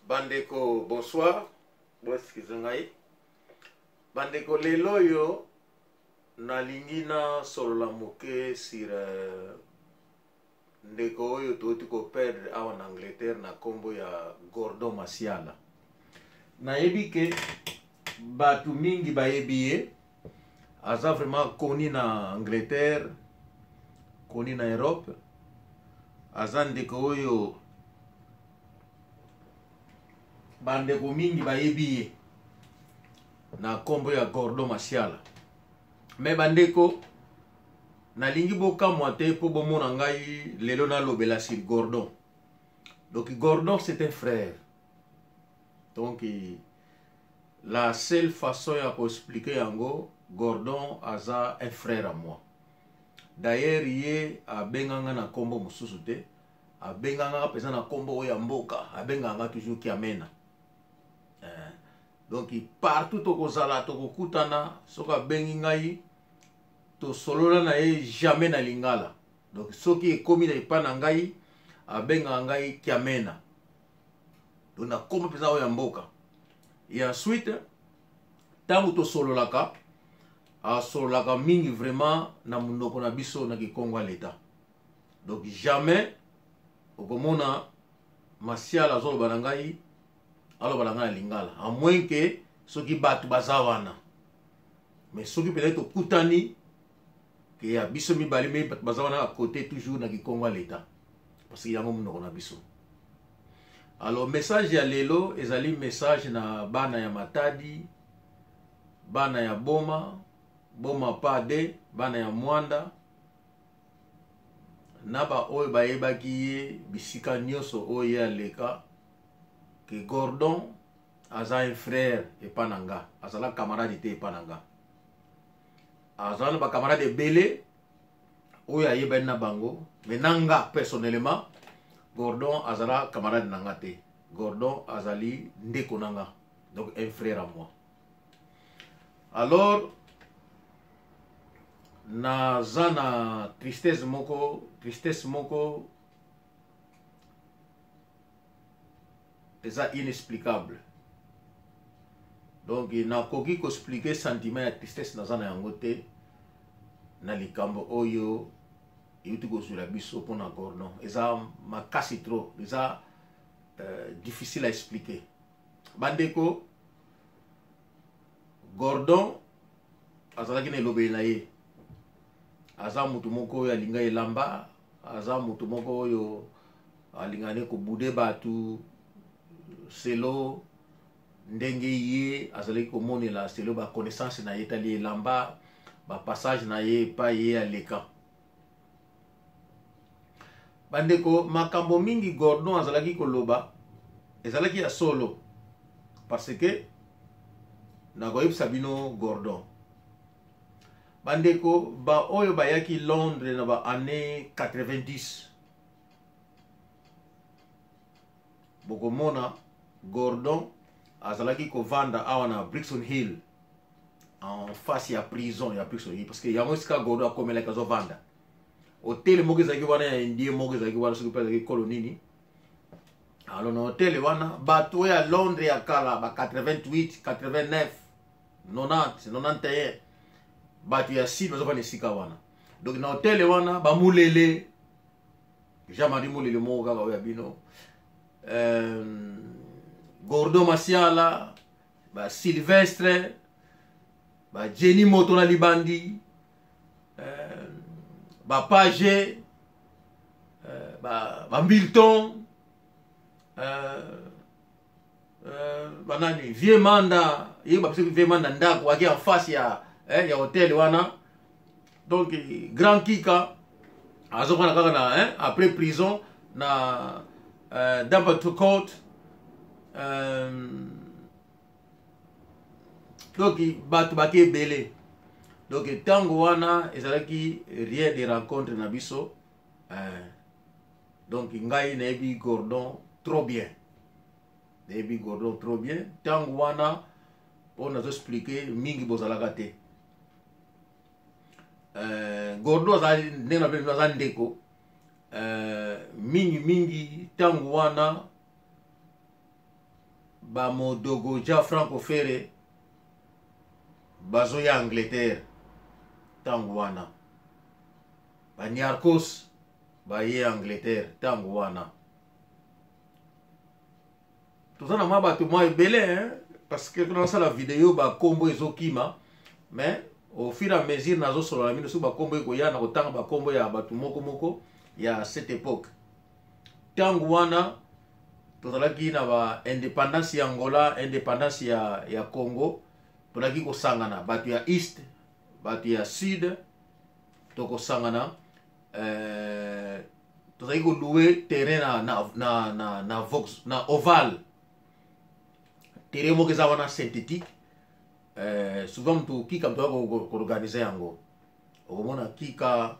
Bandeko, bonsoir. Boexcuse ngai. Bandeko, lelo oyo nalingi nasolola moke sur euh, ndeko oyo touti koperdre awa na Angleterre na nkombo ya Gordon Masiala. Nayebi ke bato mingi bayebi ye, aza vraiment connu na Angleterre, connu na Europe. Aza ndeko oyo bandeko mingi bayebi ye na nkombo ya Gordon Masiala. Me bandeko, nalingi bokamwa te mpo bomona ngai lelo nalobela sur Gordon. Donc Gordon, c'est un frère. Donc la seule façon ya koexplike yango, Gordon aza un frère à moi. D'ailleurs ye abenganga na nkombo mosusu te, abenganga mpenza na nkombo oyo ya mboka, abengaka nga toujours Kiamena. Donc partout tokozala, tokokutana, soki abengi ngai tosolola na ye jamais na lingala. Donc soki ekomi na epai na ngai, abengaka ngai Kiamena. Donc na nkombo mpenza oyo ya mboka. Et ensuite ntango tosololaka, asololaka mingi vraiment na monoko na biso na kikongo ya leta. Donc jamais okomona Masiala azoloba na ngai, aloba na ngai na lingala, à moins que soki bato baza wana. Mais soki peut-être tokutani ke ya biso mibale, me bato baza wana à côté, toujours na kikongo ya leta, parce que yango monoko na biso. Alors message ya lelo ezali message na bana ya Matadi, bana ya Boma, Boma Pade, bana ya Mwanda, na baoyo bayebaki ye bisika nyonso oyo ye aleka, ke Gordon aza un frère epa na nga, azala camarade te epa na nga. Azala na bacamarade ebele oyo ayebani na bango, mais na nga personnellement, Gordon azala camarade na nga te. Gordon azali ndeko na nga, donc un frère à moi. Alors naza na tristesse moko, tristesse moko eza inexplicable. Donc nakoki koexplike sentiment ya tristesse naza na yango te na likambo oyo euti kozwela biso mpona Gordon. Eza makasi trop, eza difficile à expliquer. Bandeko, Gordon azalaki na elobeli na ye. Aza motu moko oyo alinga elamba, aza motu moko oyo alingaka ne kobude bato selo ndenge ye azalaki komonela, selo baconnaissance na ye etali elamba, bapassage na ye epai ye aleka. Bandeko, makambo mingi Gordon azalaki koloba ezalaki ya solo, parce que nakoyebisa bino Gordon, bandeko, baoyo bayaki Londres na ba année 90, bokomona Gordon azalaki kovanda awa na Brixton Hill, en face ya prison ya Brixton Hill, parce que yango esika Gordon akomelaki, azovanda. Hotel moko ezalaki wana ya indien moko ezalaki wana, soki mpe ezalaki kolo nini. Alors na hotel wana, bato oyo ya Londres ya kala ba 88, 89, 90, 91, bato ya sud bazofanda esika wana. Donc na hotel wana, bamulele Jean-Marie Mulele moko kaka oyo ya bino, Gordon Masiala, ba Sylvestre, ba Jenny Moto na libandi, ba Page, ba Milton, banani, Vieux Manda, ye bapesaki Vieux Manda ndako aki en face ya hotel wana. Donc Grand Kika azokana kaka na après prison na Dumbarton Court. Donc bato baki ebele. Donc ntango wana ezalaki rien de rencontre na biso. Donc ngai nayebi Gordon trop bien, nayebi Gordon trop bien. Ntango wana oyo nazoexplike mingi bozalaka te. Gordon azali ndenge na bino, aza ndeko. Mingi mingi ntango wana Bamodogo Ja Franco Ferre bazoya Angleterre ntango wana, baniarcos baye Angleterre ntango wana. Toza na mwa bato mwa ebele, hein? Parce que nasala video, bakombo ezokima, mais au fur et à mesure nazosolola bino, soki bakombo ekoya, na kotanga bakombo ya bato moko moko ya cette époque. Ntango wana tozalaki na ba indépendance ya Angola, indépendance ya Congo. Tozalaki kosangana, bato ya East, bato ya Sud, tokosangana. Tozalaki kolouer terrain na Vox, na Oval. Terrain moko eza wana synthétique. Souvent moto Kika, moto aka koorganiser yango. Okomona Kika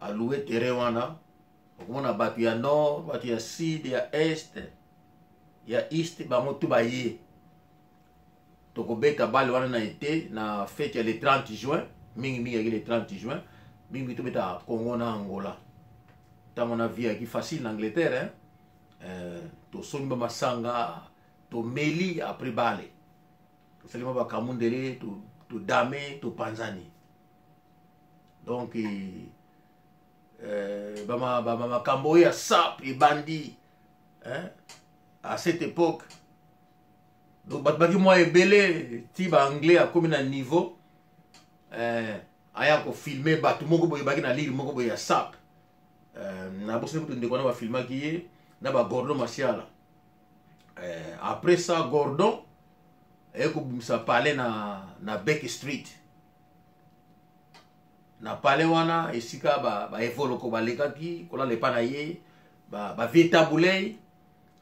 alouer terrain wana, okomona bato ya nord, bato ya sud, ya est, ya east, bango tu baye. Tokobeta bale wana na été, na fête ya le 30 juin. Mingimingi yaki le 30 juin, mingi tobeta Congo na Angola. Ntango na vie yaki facile na Angleterre, hein? Tosombi bamasanga, tomeli, après bale tosali mwa bakamundele, todame, topanzani. Donc bamakambo oyo ya sap ebandi, hein? À cette époque, donc bato baki mwa ebele ti baanglais akomi na niveau aya kofilmer bato moko boye baki na lire moko boye ya sap. Nabosani kutu ndeko wana bafilmaki ye na bagordon Masiala. Après ça, Gordon aye kobimisa palais na Baker Street. Na palais wana esika baevoloko ba balekaki kolala epa na ye, bavie ba Tabu Ley.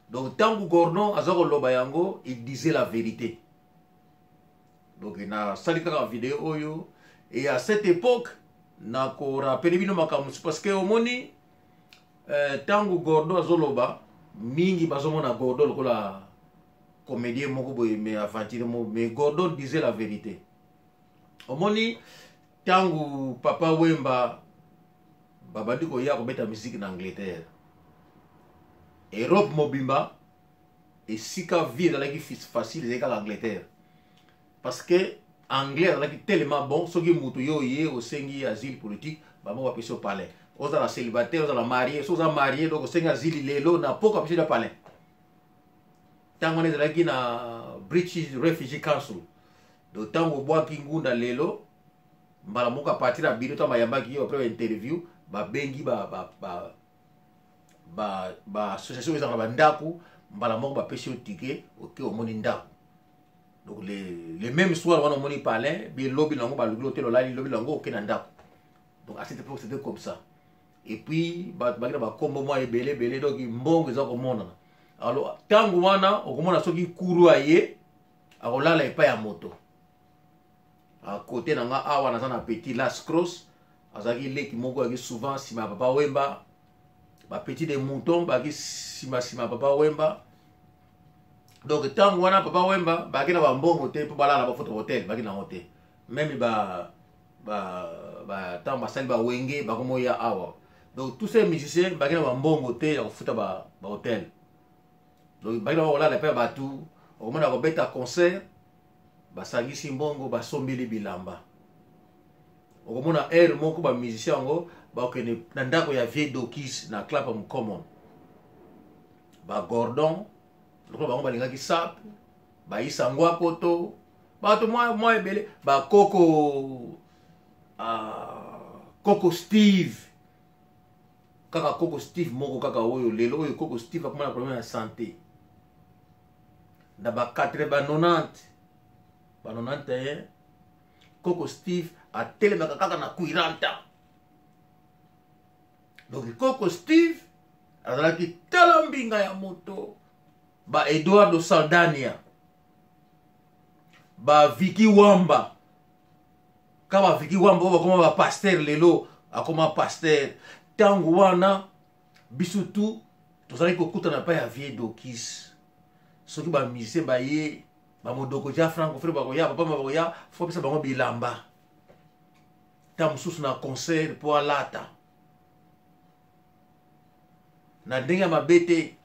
Donc ntango Gordon aza koloba yango, il disait la vérité. Donc nasali kaka video oyo. Et à cette époque, nakorappeler bino makambo mosusu, parce que omoni, ntango Gordon azoloba, mingi bazomona Gordon lokola comédien moko boye, mais aventure moko, mais Gordon disait la vérité. Omoni, ntango Papa Wemba babandi koya kobeta musique na Angleterre, Europe mobimba, esika vie ezalaki facile ezalaki kaka Angleterre, parce que anglais azalaki tellement bon. Soki moto yo ye osengi asile politique, bango bapesi yo palais. Ozala célibataire, ozala marié, soki oza marié, donc osengi asile lelo na poko, apesi yo palais. Ntango wana ezalaki na British Refugee Council. Donc ntango obwaki ngunda lelo, mbala moko à partir ya biro, ntango bayambaki yo après bainterview, babengi ba association ezalaka na bandako, mbala moko bapesi yo ticket, oke, omoni ndako. Donc le même soir wana omoni palais bi, lobi nango baluki hotel olali, lobi nango oke na ndako. Donc à cette époque, c'était comme ça. Et puis bato baki na bakombo mwa ebele ebele, donc mbongo eza komonana. Alors ntango wana okomona soki kuru aye, akolala epai ya moto. Akote na nga awa, naza na petit Las Cross, azalaki leki moko ayaki souvent nsima ya Papa Wemba. Bapetit de mouton bayaki nsima nsima ya Papa Wemba. Donc ntango wana Papa Wemba bayaki na bambongo te mpo balala, bafuta hotel, bayaki nango te. Même ba ntango basali bawenge bakomoya awa, donc tous ces musiciens bayaki na bambongo te ya kofuta bahotel. Donc bayaki na bakolala epai ya bato. Okomona kobeta concert, basangisi mbongo, basombeli bilamba. Okomona aire moko bamusicien yango bakokende na ndako ya vieux Dokis na Clapham Common. Bagordon lokola bango balingaki sap, bayisa ngwakoto, bato mwa ebele, bakoko koko Steve, kaka koko Steve moko kaka oyo lelo oyo koko Steve akoma na problème ya santé na ba 4, ba 90, ba 91. Koko Steve atelemaka kaka na 40. Donc koko Steve azalaki tala mbinga ya moto. Ba Eduardo Saldania, ba Viki Wamba, ka ba Viki Wamba oyo bakoma bapasteur lelo, akoma pasteur. Ntango wana biso tu tozalaki kokutana epai ya vieux Dokis. Soki bamusicien baye, bamodoko ja Franco Frere bakoya, papa bakoya, fo apesa bango bilamba ta mosusu na concert mpo alata na ndenge ya mabe te.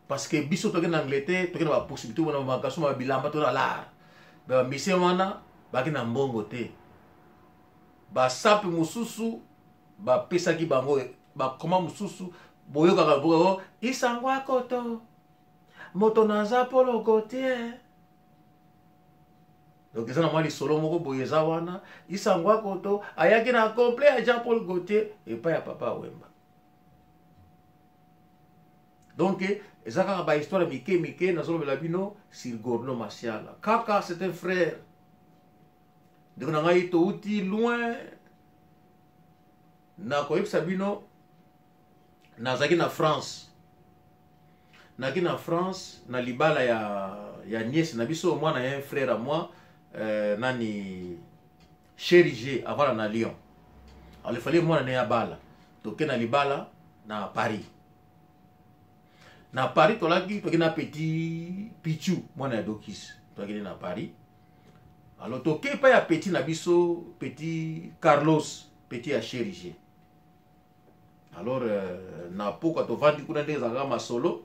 Parce que biso toke na Angleterre, toke na bapossibilité na bamagaso ma bilamba to na lar. Bamisien wana baki na mbongo te. Basape mosusu bapesaki bango bakoma mosusu boyokaka boyo isango akoto moto naza polo te. Donc eza na mwa lisolo moko boye eza wana isango akoto ayaki na complet ya Jean Paul Gaultier epai ya Papa Wemba. Donc eza kaka ba histoire mike mike nazolobela bino sur Gordon Masiala. Kaka c'est un frère. Ndeko na ngai touti loin nakoyebisa bino nazalaki na France. Naki na France na libala ya nièce na biso mwana ya un frère à moi nani Chéri G avala na Lyon. Alors il fallait mwana ne abala. Toke na libala na Paris. Na Paris tolaki toke na petit Pichu mwana ya Dokis. Toke na Paris. Alors toke pa ya petit na biso petit Carlos petit ya Chéri G. Alors na poka tovandi kuna ndenge ezalaka masolo.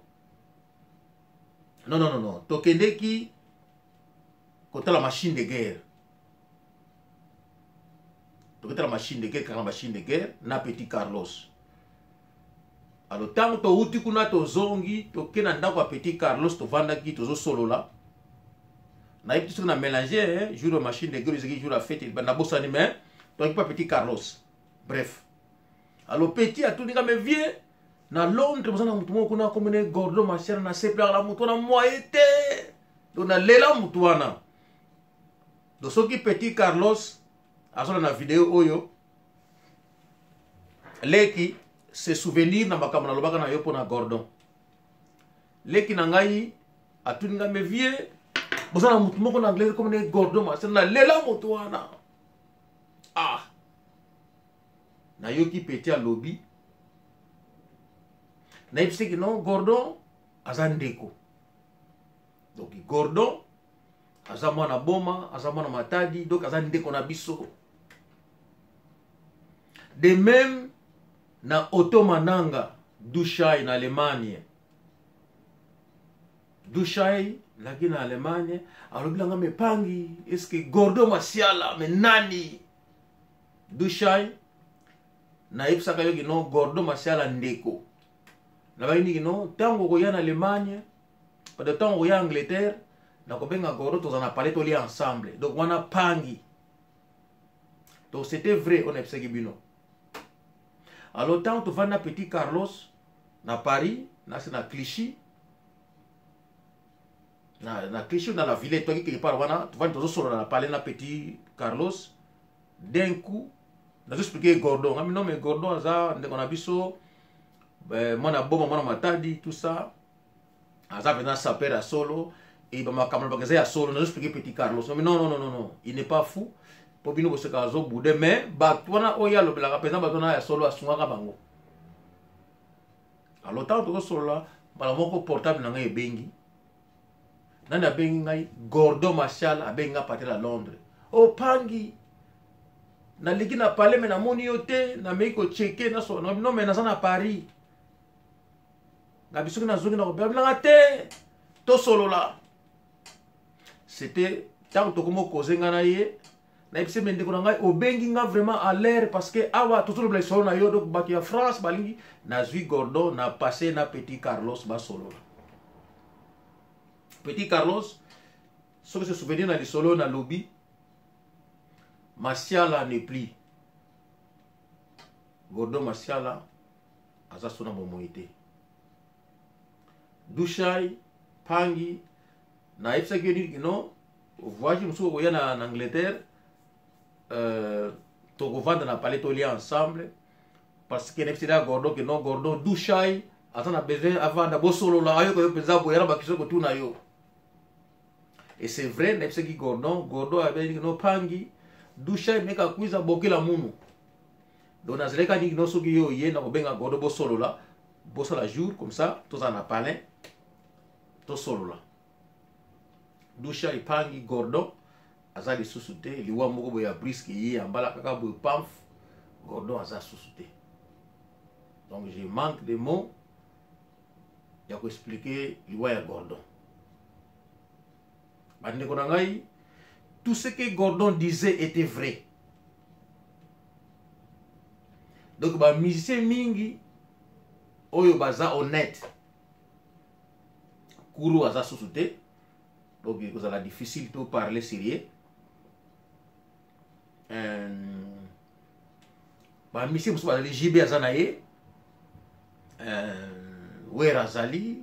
Non non non non, tokendeki kotala machine de guerre. Tokotala machine de guerre, kaka machine de guerre na petit Carlos. Alors tango touti kuna tozongi, toke na ndako ya petit Carlos tovandaki tozosolola. Nayebi te soki na mélanger, hein, jour ya machine de guerre ezalaki jour ya fête, nabosani mais toyaki pa petit Carlos. Bref. Alors petit atuni nga mais vieux na Londres boza na mutu moko kuna komene Gordon Masiala na sepelaka na mutu wana moyen te. Donc nalela mutu wana. Donc soki petit Carlos azola na video oyo leki se souvenir na makambo nalobaka na yo mpona Gordon. Leki na ngai atuni nga mais vieux boza na mutu moko na anglais komene Gordon Masiala nalela mutu wana. Ah nayoki petit alobi nayebisaki non Gordon aza ndeko. Donc Gordon aza mwana boma, aza mwana Matadi, donc aza ndeko na biso. De même na Otto Mananga Dushai na Allemagne. Dushai laki na Allemagne alobi nanga mepangi est-ce que Gordon Masiala mais nani? Dushai nayebisaka yo kino Gordon Masiala ndeko. Nabaki niki no tango koya na Allemagne, pardon tango koya Angleterre nakobenga Gordon tozala na palais tolia ensemble. Donc wana pangi. Donc c'était vrai on ayebisaki bino. Alors tango tovanda petit Carlos na Paris, na se na Clichy. Na Clichy na la ville toki quelque part wana tovandi tozosolola na palais na petit Carlos. D'un coup nazo expliquer Gordon, ngami non mais Gordon aza ndeko na biso mwana boma mwana Matadi tout ça. Aza maintenant sapeur ya solo et ba makambo ba ya solo nazo expliquer petit Carlos. Non non non non non, il n'est pas fou. Po bino boseka azo bude mais bato wana oyo alobelaka mpenza bato wana ya solo asungaka bango. Alors tango tozosolola mbala moko portable na ngai ebengi. Nani abengi ngai? Gordon Masiala abengi ngai partir à Londres. Opangi naliki na palais mais namoni yo te, nameki kocheke na so non mais naza na Paris. Ngabi soki nazongi na kobela bilanga te tosolola. C'était tango tokomi koze nga na ye, nayebisi ye, ndeko na ngai obengi nga vraiment à l'air parce que awa tozolobela lisolo na yo, donc bato ya France balingi nazwi Gordon na passé na petit Carlos basolola. Petit Carlos soki se souvenir na lisolo na lobi Masiala ne plie. Gordon Masiala aza sona bomoi te. Dushai Pangi nayebisaki yo nini no voyage mosusu okoya na Angleterre, tokovanda na palais tolia ensemble parce que nayebisaki ya Gordon que non Gordon Dushai aza na besoin avanda bosolola ayoka yo mpenza boye na bakiso kotuna yo. Et c'est vrai nayebisaki Gordon, Gordon ayebi no Pangi Dushai meka kuiza bokela munu. Donc nazalaki nini no soki yo ye na kobenga Gordon bosolola bosala jour comme ça tozala na palais tosolola. Dushai Pangi Gordon aza lisusu te, liwa moko boye ya briske ye ambala kaka boye pamf, Gordon aza susu te. Donc je manque de mots. ya koexplike liwa ya Gordon. Bandeko na ngai, tout ce que Gordon disait était vrai. Donc bamusicien mingi oyo baza honnête, Kuru aza susu te, donc ekozala difficile to parler sérieux. Bamusicien mosusu bazali, JB aza na ye, Wera azali,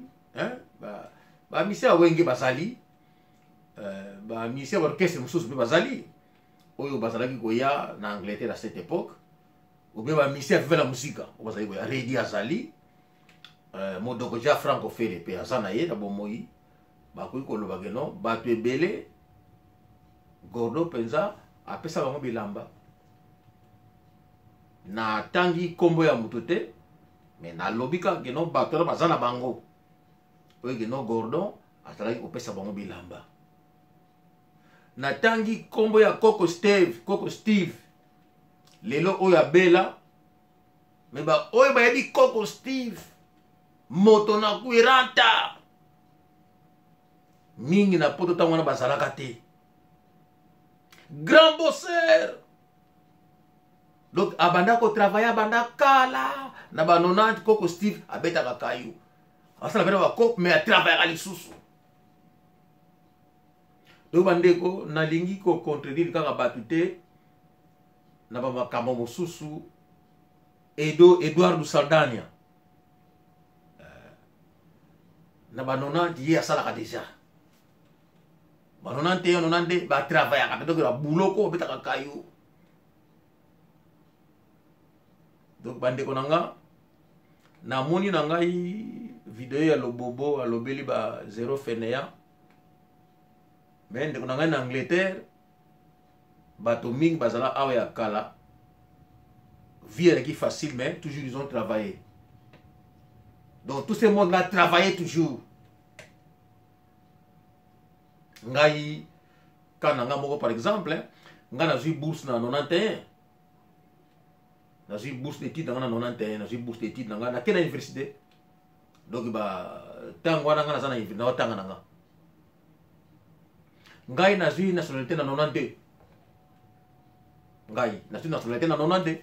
bamusicien ya Wenge bazali, bamusicien ya baorchestre mosusu mpe bazali oyo bazalaki koya na Angleterre à cette époque, ou bien bamusicien ya Viva la Musica oyo bazalaki koya. Redi azali, Modoko Ja Franco Fere mpe aza na ye na bomoi. Bakoki koloba ke non, bato ebele Gordo mpenza apesa bango bilamba. Natangi nkombo ya moto te, me nalobi kaka ke non, bato wana baza na bango oyo ke non, Gordon azalaki kopesa bango bilamba. Natangi nkombo ya Koko Steve, Koko Steve lelo oyo abela, me baoyo bayebi Koko Steve, moto na kwiranta mingi na Poto ntango wana bazalaka te, grand bosseur. Donc abanda kotravaille, abanda kala na ba 90. Koko Steve abetaka kayu, asala pena bacope, mais atravaillaka lisusu. Donc bandeko, nalingi kocontredire kaka bato te na bamakambo mosusu. Edo Eduardo Saldania, na ba 90 ye asalaka déjà, ba 91, 92 batravaillaka mpe. Donc babuloko babetaka kayu. Donc bandeko na nga, namoni na ngai video ya Lobobo alobeli ba zero fenea, me ndeko na ngai na Angleterre, bato mingi bazala awa ya kala, vie ezalaki facile, mais toujours ils ont travaillé. Donc tout ce monde là travaillé toujours. Ngai ka na ngai moko par exemple, ngai nazwi bourse na 91, nazwi bourse d'étude na ngai na 91, nazwi bourse d'étude na ngai, nake na université. Donc ba ntango wana ngai naza na naotanga na ngai, ngai nazwi nationalité na 92, ngai nazwi nationalité na 92.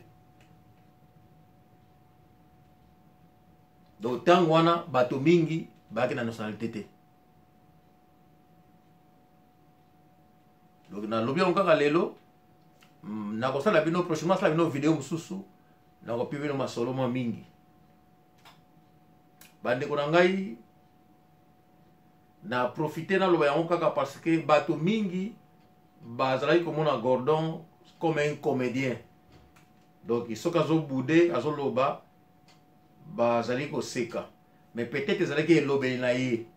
Donc ntango wana bato mingi bayaki na nationalité te. Donc nalobi yango kaka lelo, nakosala bino prochainement, asala bino video mosusu, nakopi bino masolo mwa mingi. Bandeko na ngai, na profite naloba yango kaka parce que bato mingi bazalaki komona Gordon comme un comédien. Donc soki azobude, azoloba, bazali koseka, mais peut-être ezalaki elobeli na ye.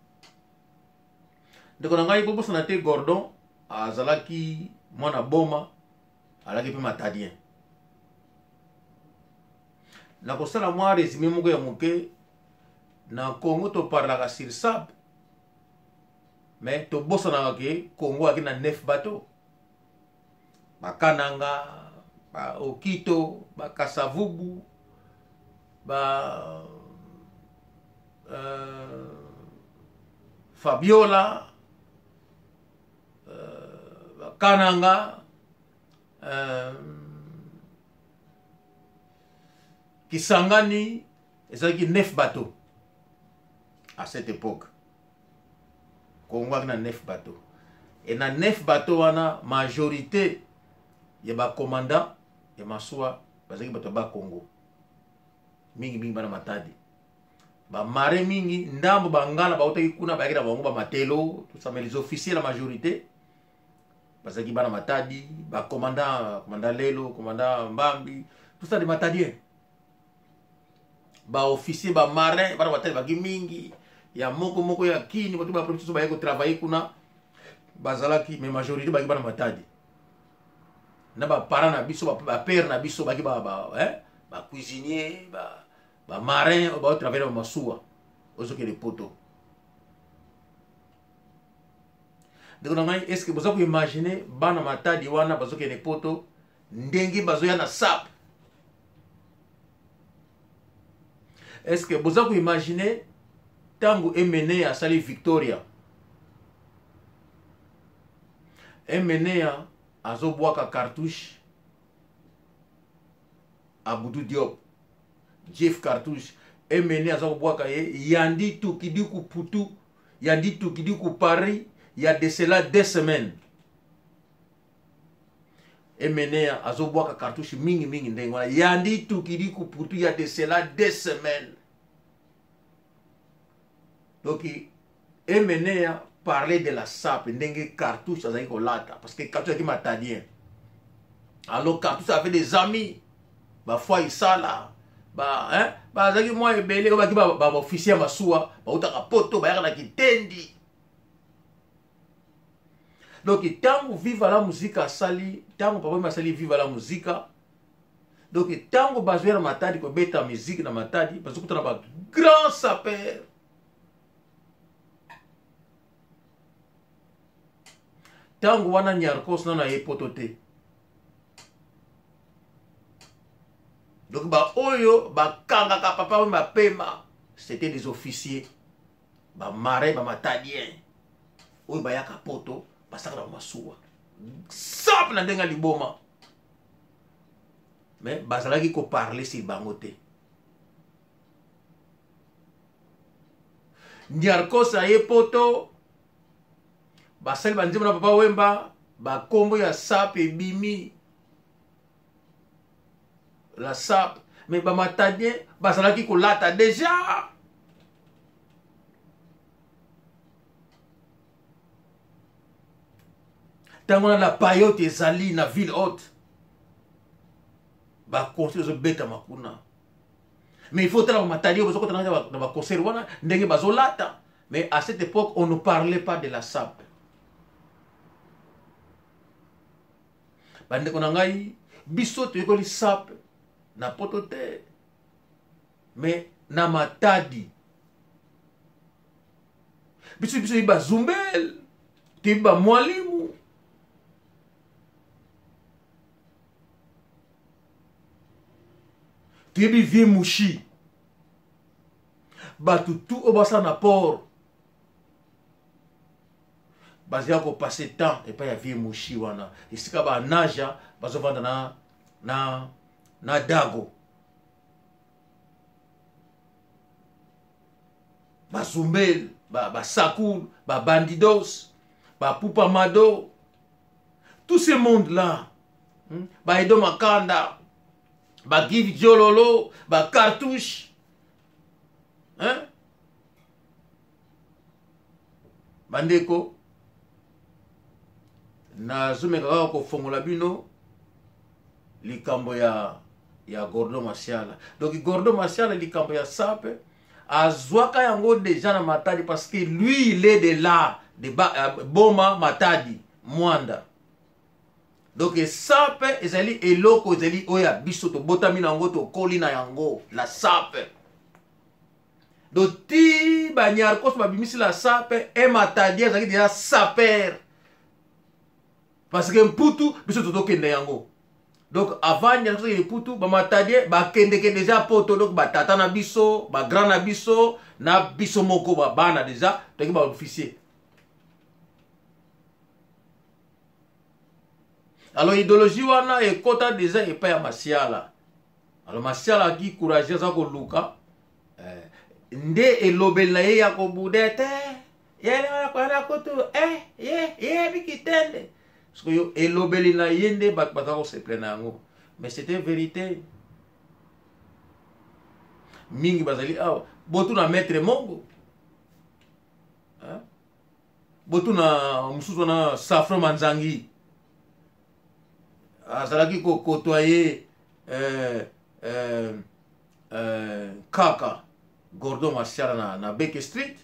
Ndeko na ngai, bobosana te, Gordon azalaki mwana Boma, azalaki mpe matadien. Nakosala mwa résumé moko ya moke. Na Congo toparlaka sur sap, mais tobosanaka ke Congo aki na 9 bateau: Bakananga, Baokito, Bakasavubu, ba Fabiola, Bakananga, Kisangani. Ezalaki 9 bateau à cette époque. Congo aki na 9 bateau, e na 9 bateau wana, majorité ya bacommandant ya masuwa bazalaki bato ya Bakongo, mingimingi bana Matadi, bamare mingi, ndambo bangala bautaki kuna, bayaki na bango bamatelo, tout ça. Mais les officiers, la majorité bazalaki bana Matadi, bacommandant, commandant Lelo, commandant Mbambi, tout ça, des Matadiens. Baofficier, bamarin, bana Matadi baki mingi, ya moko moko ya Kini, bato baprovince baye kotravaille kuna bazalaki, mais majorité baki bana Matadi. Na baparent na biso, bapère na biso baki bacuisinier, bamarin oyo baotravaille na bamasuwa ozokende Poto. Ndeko na ngai, est ce que boza koimagine bana Matadi wana bazokende Poto, ndenge bazoya na sap? Est ce que boza koimagine? Ntango Emeneya asali Victoria, Emeneya azobwaka cartouche Abdou Diop, Jeff cartouche Emeneya aza kobwaka ye yandi tukidiku putu yandi tukidiku Paris ya de cela 2 semaines. Emeneya azobwaka cartouche mingi mingi ndenge wana yandi tukidiku putu ya de cela 2 semaines. Donc Emeneya parlait de la sape, ndenge cartouche azalaki kolata, parce que cartouche azalaki matadien. Alors cartouche avait des amis, bafoi isala ba, hein, bazalaki mwa ebele oyo baki baofficier ya masuwa, bautaka poto, bayaka na kitendi. Donc ntango Viva la Musica asali, ntango papa asali Viva la Musica, donc ntango bazwi na Matadi kobeta musique na Matadi, bazokutana ba grand sapeur. Ntango wana Niarcos nano aye poto te. Donc baoyo bakangaka papa oyo bapema, c'était des officiers, bamarin, bamatadien oyo bayaka poto, basalaka na masuwa sape na ndenge ya liboma, mais bazalaki koparler sur bango te. Niarcos aye poto, basali banzembo na papa Wemba, bakombo ya sape ebimi, la sape. Mais bamatadien bazalaki kolata déjà. Ntango wana la payote ezali na ville haute, baconcert ezobetama kuna, mais il faut tala bamatadi oyo bazokota na baconcert wana, ndenge bazolata. Mais à cette époque, on ne parlait pas de la sape. Bandeko na ngai, biso toyekoli sape na poto te, mais na Matadi. Biso toyebi bazumbel, toyebi bamwalimu. Toyebi vie mushi, bato tu oyo basala na port bazala kopasser temps epai ya vie mushi wana, esika banaja bazovanda na dago, bazumbel, basakul, babandidos, bapupa mado, tout ce monde là, Baedo Makanda, bagive Jololo, bacartouche, hein? Bandeko, nazomeka kaka kofongola bino likambo ya Gordo Masiala. Donc Gordo Masiala, likambo ya sape azwaka yango déjà na Matadi, parce que lui, il est de là, de Boma, Matadi, Mwanda. Donc sape ezali eloko ezali oyo ya biso, tobotami na yango, tokoli na yango, la sape. Donc ti baniarcos babimisi la sape, e Matadi azalaki déjà sapeur, parce que mputu biso tozokende yango. Donc avant niarcos akende mputu, bamatadie bakendeke déjà poto. Donc batata na biso, bagrand na biso, na biso moko babana, déjà toki baofficier. Alors idéologie wana ekɔta déjà epai ya Masiala. Alors Masiala aki courage, aza koluka nde elobeli na ye ya kobude te yelekwana kutu eh, ye yebi kitende sikoyo elobeli na ye nde bato baza kosepela na yango. Mais c'était vérité mingi bazali awa. Botuna maître Mongo, hein? Botuna mosusu wana, Safro Manzangi, azalaki kokotwa ye kaka Gordon Masiala na Beke Street.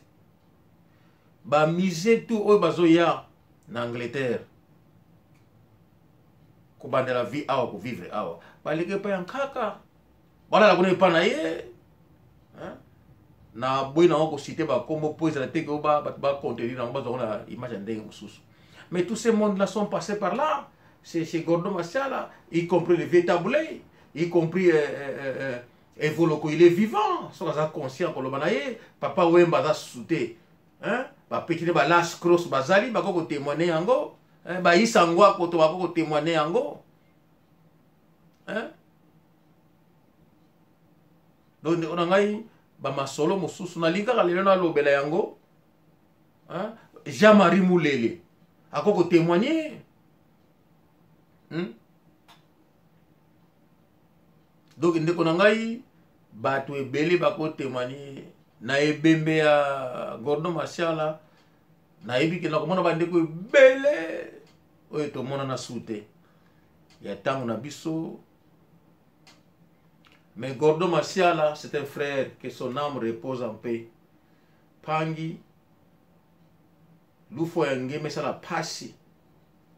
Bamusée tout oyo bazoya na Angleterre kobandela vie awa, kovivre awa, baleki epai ya Nkaka, balala kuna epai na ye. Na boyi nango kociter bakombo mpo ezala te ke oyo bato bacontenir yango, bazwango na image ya ndenge mosusu. Mais tous ces mondes là sont passés par là, c'est chez Gordon Masiala, y compris le vieux Tabu Ley, y compris Evoloko, il est vivant. Soki aza conscient koloba na ye, Papa Wemba aza susu te, hein? Bapeti ne balas cross bazali, bakoki kotémoigne yango, hein? Bayisa ngwako to bakoki kotémoigne yango, hein? Donc ndeko na ngai, bamasolo mosusu nalingi kaka lelo nalobela yango, hein? Jean-Marie Mulele akoki kotémoigne, Donc ndeko na ngai, bato ebele bakotémoigne na ebembe ya Gordon Masiala. Nayebi ke nakomona bandeko ebele oyo tomonana su te ya ntango na biso. Mais Gordon Masiala, c'est un frère, que son âme repose en paix. Pangi lufo ya ngeme esala pasi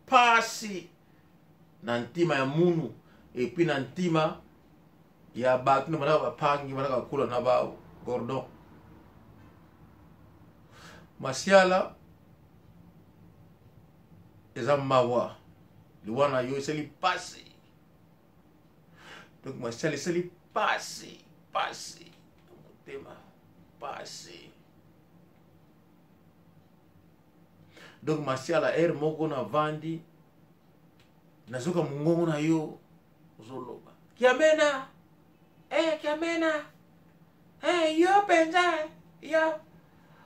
pasi na ntima ya munu, et puis na ntima ya bato nde banaka bapangi banaka kula na bao. Gordon Masiala, eza mawa, liwa na yo esali pasi. Donc Masiala, esali pasi pasi na motema, pasi. Donc Masiala, heure moko navandi, nazoka mongongo na yo ozoloba: "Kiamena, eh, Kiamena, eh, yo mpenza, yo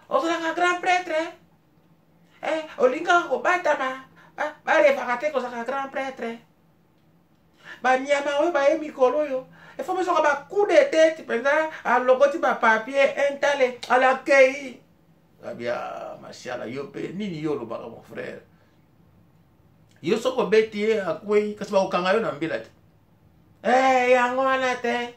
ozalaka grand prêtre, eh, olingaka kobatama, barefaka te kozalaka grand prêtre. Banyama oyo baye mikolo oyo efo besoka bacoup de tête mpenza, alokoti bapapier intale, alakei." Abia Masiala, yo mpe nini yo olobaka? Mon frère, yo soki obeti ye akwei, kasi bakokanga yo na mbila te. Eh, yango wana te,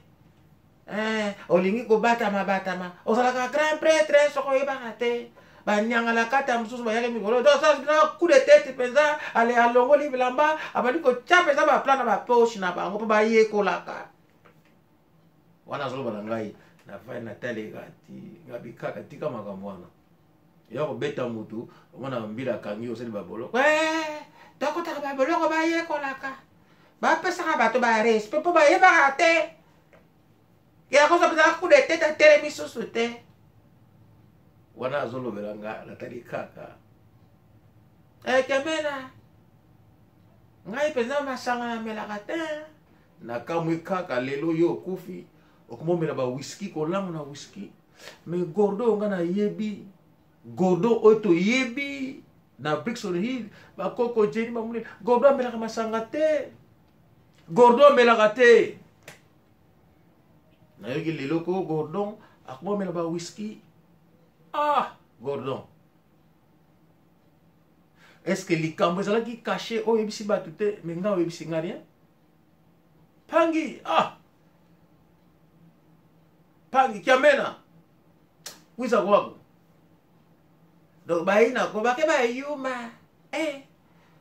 eh, olingi kobatama batama, ozalaka grand prêtre, soki oyebaka te, banyangala kata mosusu bayaki mikolo, donc coup de tête mpenza, ale alongoli bilamba, abandi kotya mpenza baplan na bapoche na bango mpo bayekolaka." Wana azoloba na ngai, nafai nataleka ti ngabi kaka tika makambo wana ya kobeta mutu. Omona mbila akangi, osali baboloko, eh, tokotaka baboloko, bayekolaka, bapesaka bato barespect mpo bayebaka te. Yakozwa mpenza coup de tête, atelemi susu te. Wana azolobela nga, natali kaka ekemela ngai mpenza masanga namelaka te. Nakamwi kaka lelo yo okufi, okomomela bawiski, kolango na whisky. Mais Gordo oyo nga nayebi, Gordo oyo toyebi na Brixton Hill, bakoko Jeni bamoni, Gordo amelaka masanga te, Gordo amelaka te. Nayoki lelo ko Gordon akomomela bawiski. Ah, Gordon, est ce que likambo ezalaki caché oyo oyebisi bato te? Mais ngai oyebisi nga rien. Pangi, ah, pangi kiamena wiza kwako. Donc bayina ko bake bayuma, eh,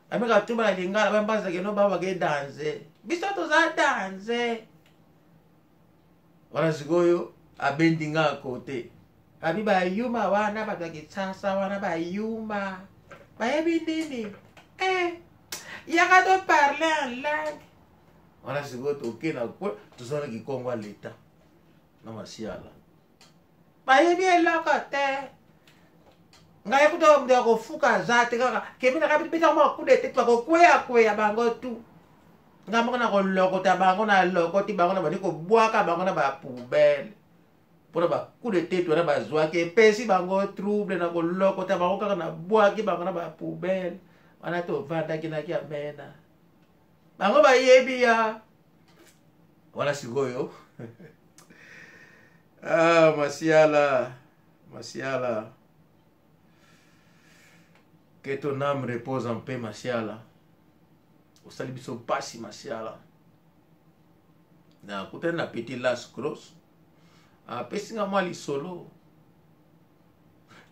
bameka tumba na lingala, bambazake no ba bake danse, biso toza danse wana. Sikoyo abendi nga kote, abi bayuma wana, bato ya Kinshasa wana bayuma, bayebi nini, eh, yaka to parler en langue wana. Sikoyo toke na kwe, toza na kikongo ya leta na Masiala, bayebi eloko te. Ngai kuta moto ya kofuka aza te, kaka kemi naka beta mwa coup de tête, bakokweya-kweya bango tu. Ngai moko na kolokota bango, na lokoti bango, na bandi kobwaka bango na bapoubelle mpona bacoup de tête wana bazwaki, epesi bango trouble. Na kolokota bango kaka, nabwaki bango na bapoubelle wana. Tovandaki naki amena bango, bayebi ya wana. Sikoyo, ah, Masiala, Masiala, que ton âme repose en paix. Masiala, osali biso mpasi. Masiala, nakutani na petit Las Cross, apesi nga mwa lisolo.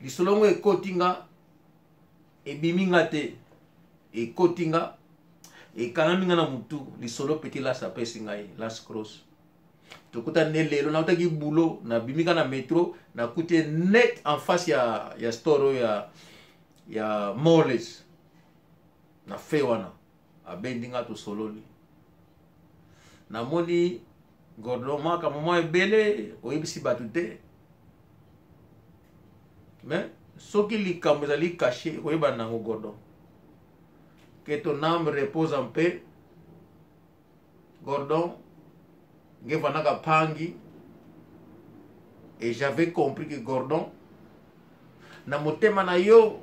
Lisolo yango ekoti nga, ebimi nga te, ekoti nga, ekangami nga na mutu. Lisolo petit Las apesi ngai, Las Cross, tokutani nde lelo. Nautaki boulot, nabimi ka na metro, nakuti ye net en face ya store oyo ya Moles na fe wana. Abendi nga, tosololi, namoni Gordon, makambo mwa ebele oyebisi bato te, mais soki likambo ezali caché, ekoyebana nango. Gordon, que ton âme repose en paix. Gordon, nge vandaka pangi et j'avais compris que Gordon, na motema na yo,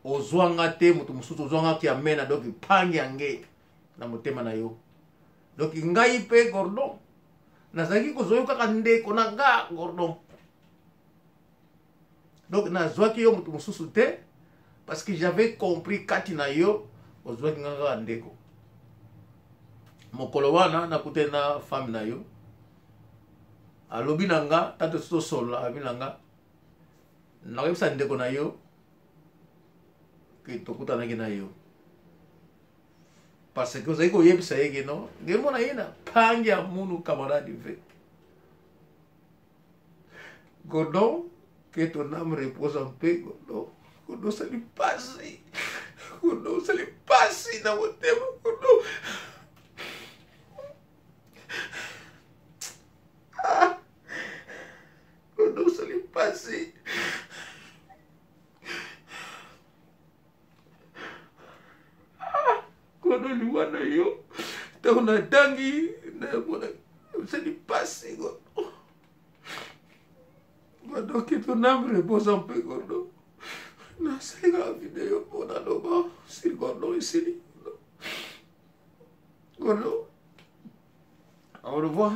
ozwanga te moto mosusu, ozwanga Kiamena. Donc pangi yange na motema na yo. Donc ngai mpe Gordon, nazalaki kozwa yo kaka ndeko na nga Gordon. Donc nazwaki yo moto mosusu te, parce que j'avais compris kati na yo ozwaki nga kaka ndeko. Mokolo wana nakutani na femme na yo, alobi na nga, tante, tosolola, alobi na nga: "Nakoyebisa ndeko na yo ke tokutanaki na yo, parce que ozali koyebisa ye ke no ngemona ye na pangi ya munu camarade ve." Gordon, que ton âme repose en paix. Gordon, Gordon, osali pasi. Gordon, osali pasi na motema. Gordon, ah, Gordon, osali pasi. Ah, Gordon, liwa na yo, ntango natangi, namona osali pasi. Gordon, Gordon, que ton âme repose en paix. Gordon, nasali kaka video mpo naloba sili. Gordon, esili. Gordon, au revoir.